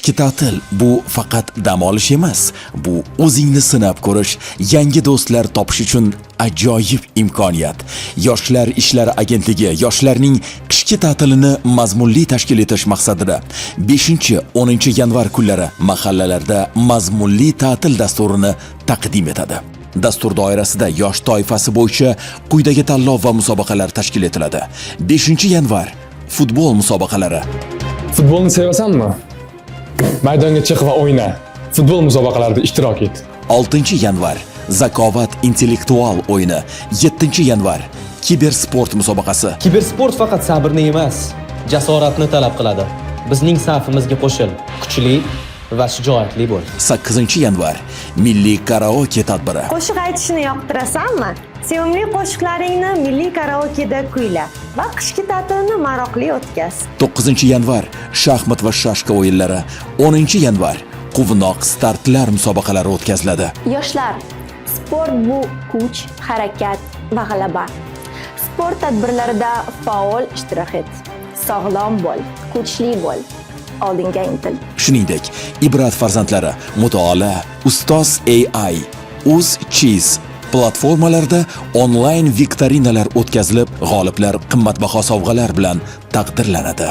Qishki ta'til bu faqat dam olish emas, bu o'zingni sinab ko'rish, yangi do'stlar topish uchun ajoyib imkoniyat. Yoshlar ishlari agentligi yoshlarning qishki ta'tilini mazmunli tashkil etish maqsadida 5-10 yanvar kunlari mahallalarda mazmunli ta'til dasturini taqdim etadi. Dastur doirasida yosh toifasi bo'yicha quyidagi tanlov va musobaqalar tashkil etiladi. 5 yanvar futbol musobaqalari. Futbolni sevasanmi? Maydonga chiq va o'yna. Futbol musobaqalarida ishtirok et. 6 yanvar Zakovat intellektual o'yini, 7 yanvar kibersport musobaqasi. Kibersport faqat sabrni emas, jasoratni talab qiladi. Bizning safimizga qo'shil, kuchli va shijoatli bo'l. 8 yanvar milliy karaoke tadbiri. Qo'shiq aytishni yoqtirasanmi? Sevimli qo'shiqlaringni milliy karaokeda kuyla va qishki ta'tilni maroqli o'tkaz. 9 yanvar shaxmat va shashka o'yinlari, 10 yanvar quvnoq startlar musobaqalari o'tkaziladi. Yoshlar, sport bu kuch, harakat va g'alaba. Sport tadbirlarida faol ishtirok et. Sog'lom bo'l, kuchli bo'l. Oldinga intil. Shuningdek, Ibrat farzandlari, Mutolaa, Ustoz AI, Uz Chiz platformalarida onlayn viktorinalar o'tkazilib, g'oliblar qimmatbaho sovg'alar bilan taqdirlanadi.